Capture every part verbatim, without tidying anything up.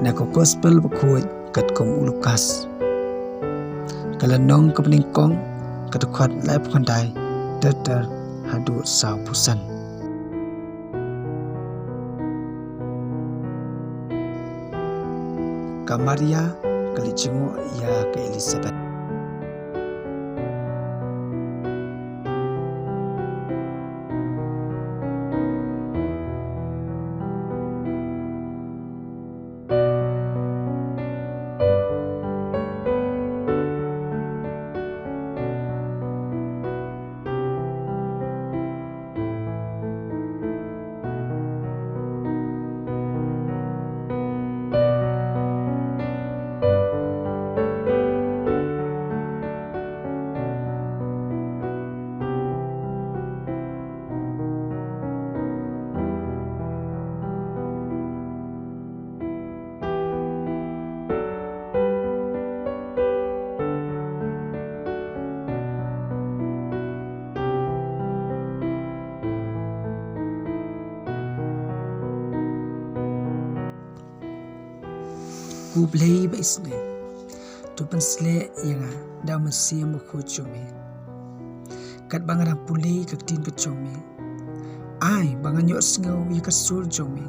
Na ka Gospel bakhuid katkum u Lukas. Ka lynnong kaba nyngkong, ka dkhot laiphew khyndai, ter ter haduh sawphew san. Ka Maria ka la jngoh ïa ka Elisabet. Ko Blei ba isynei, to pynshlur ïa nga da u Mynsiem Bakhuid jong me. Katba nga dang pule ka ktien ka jong me, ai ba ngan ïohsngew ïa ka sur jong me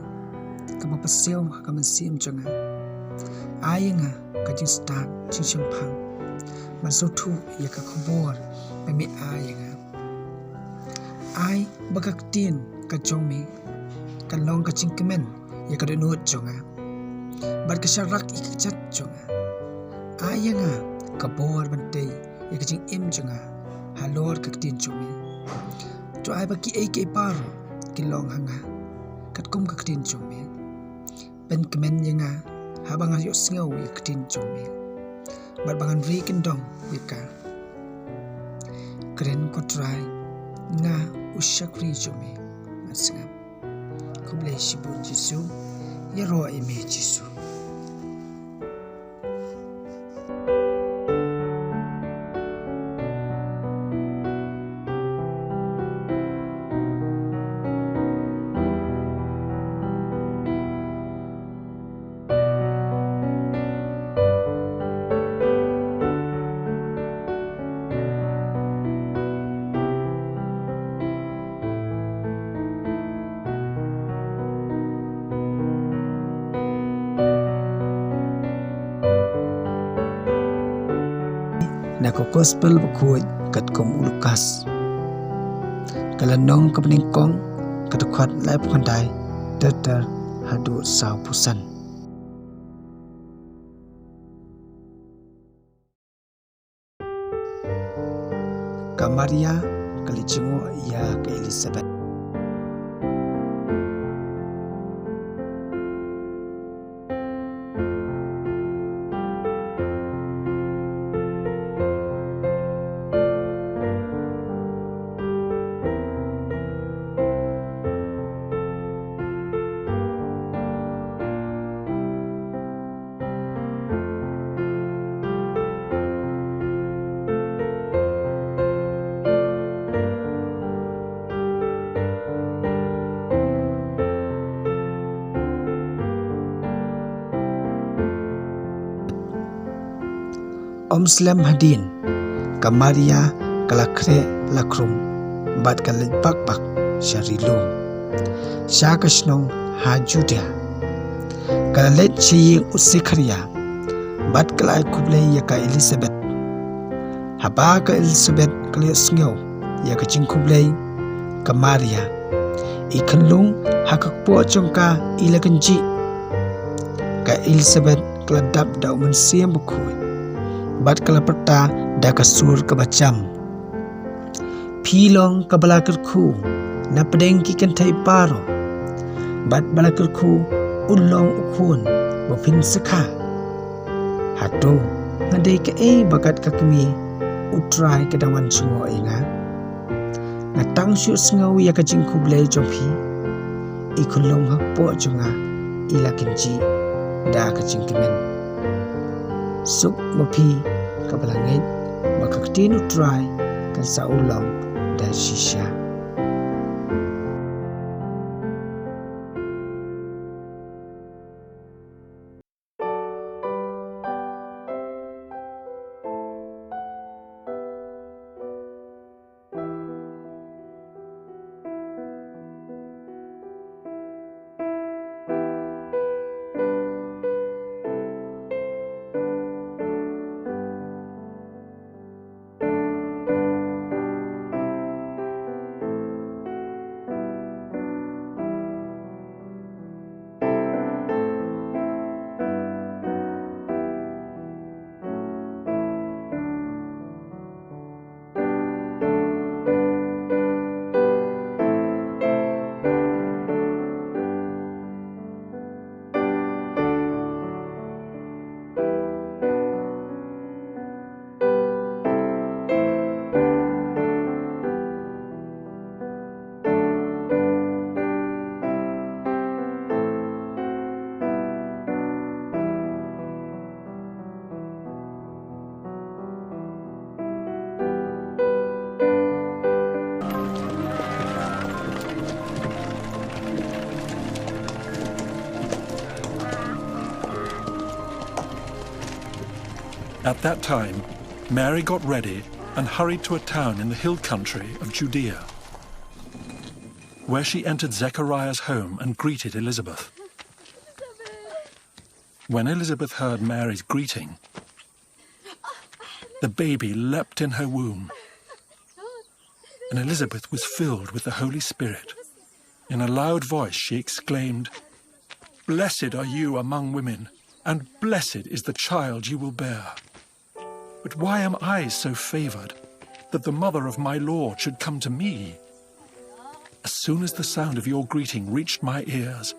kaba pynshai ha ka mynsiem jong nga. Ai ïa nga ka jingstad jingshemphang ban sngewthuh ïa ka khubor ba me ai ïa nga. Ai ba ka ktien ka jong me kan long ka jingkmen ïa ka dohnud jong nga bad ka sharak ïa ka kjat jong nga. Ai ïa nga ka bor ban tei ïa ka jingim jong nga halor ka ktien jong me. To ai ba kiei kiei baroh ki long ha nga katkum ka ktien jong me. Pynkmen ïa nga haba nga ïohsngew ïa ka ktien jong me bad ba ngan ri kyndong ïa ka. Kren ko Trai, nga u shakri jong me, ngan sngap. Khublei shibun Jisu, ïaroh ïa me Jisu. Na ka Gospel bakhuid katkum u Lukas. Ka lynnong kaba nyngkong, ka dkhot laiphew khyndai, ter ter haduh sawphew san. Ka Maria ka la jngoh ïa ka Elisabet. Ym slem hadien, ka Maria ka la khreh la khrum bad ka leit bak bak sha ri lum, sha ka shnong ha Judia. Ka la leit sha ïing u Sekharia bad ka la ai khublei ïa ka Elisabet. Haba ka Elisabet ka la ïohsngew ïa ka jingkhublei ka Maria, i khunlung ha ka kpoh jong ka i la kynjih. Ka Elisabet ka la dap da u Mynsiem Bakhuid bad ka la pyrta da ka sur kaba jam. Phi long kaba la kyrkhu na pdeng ki kynthei baroh, bad ba la kyrkhu u long u khun ba phin sa kha. Hato nga dei kaei ba kat ka kmie u Trai ka dang wan jngoh ïa nga? Nga tang shu sngew ïa ka jingkhublei jong phi, i khunlung ha kpoh jong nga i la kynjih da ka jingkmen. Suk ma phi kaba la ngeit ba ka ktien u Trai kan sa u long da shisha. At that time, Mary got ready and hurried to a town in the hill country of Judea, where she entered Zechariah's home and greeted Elizabeth. When Elizabeth heard Mary's greeting, the baby leapt in her womb, and Elizabeth was filled with the Holy Spirit. In a loud voice, she exclaimed, "Blessed are you among women, and blessed is the child you will bear. But why am I so favored that the mother of my Lord should come to me? As soon as the sound of your greeting reached my ears,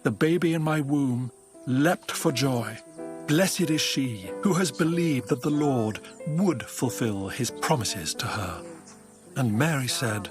the baby in my womb leapt for joy. Blessed is she who has believed that the Lord would fulfill his promises to her." And Mary said,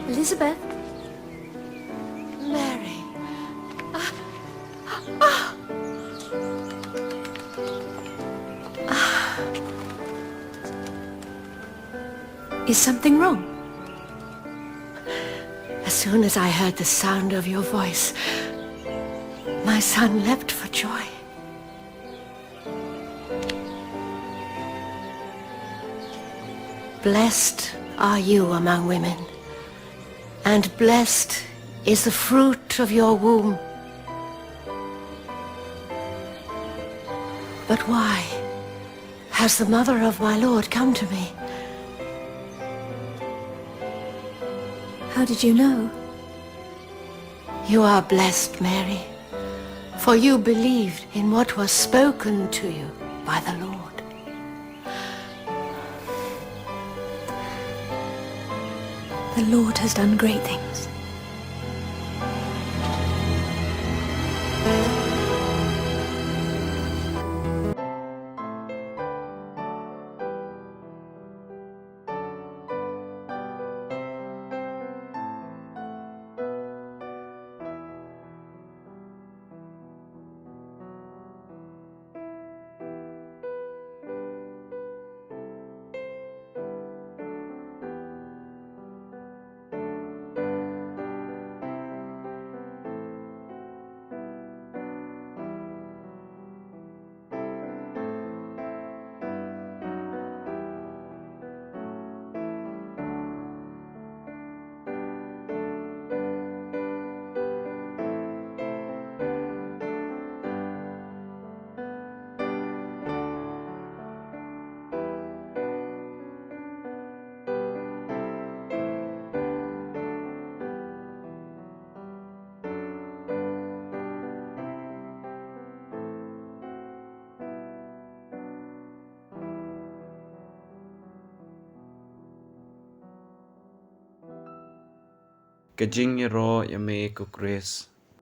Elizabeth? Mary. Ah, ah. Ah. Is something wrong? As soon as I heard the sound of your voice, my son leapt for joy. Blessed are you among women, and blessed is the fruit of your womb. But why has the mother of my Lord come to me? How did you know? You are blessed, Mary, for you believed in what was spoken to you by the Lord. The Lord has done great things. Ka jingïaroh ïa me ko Khrist.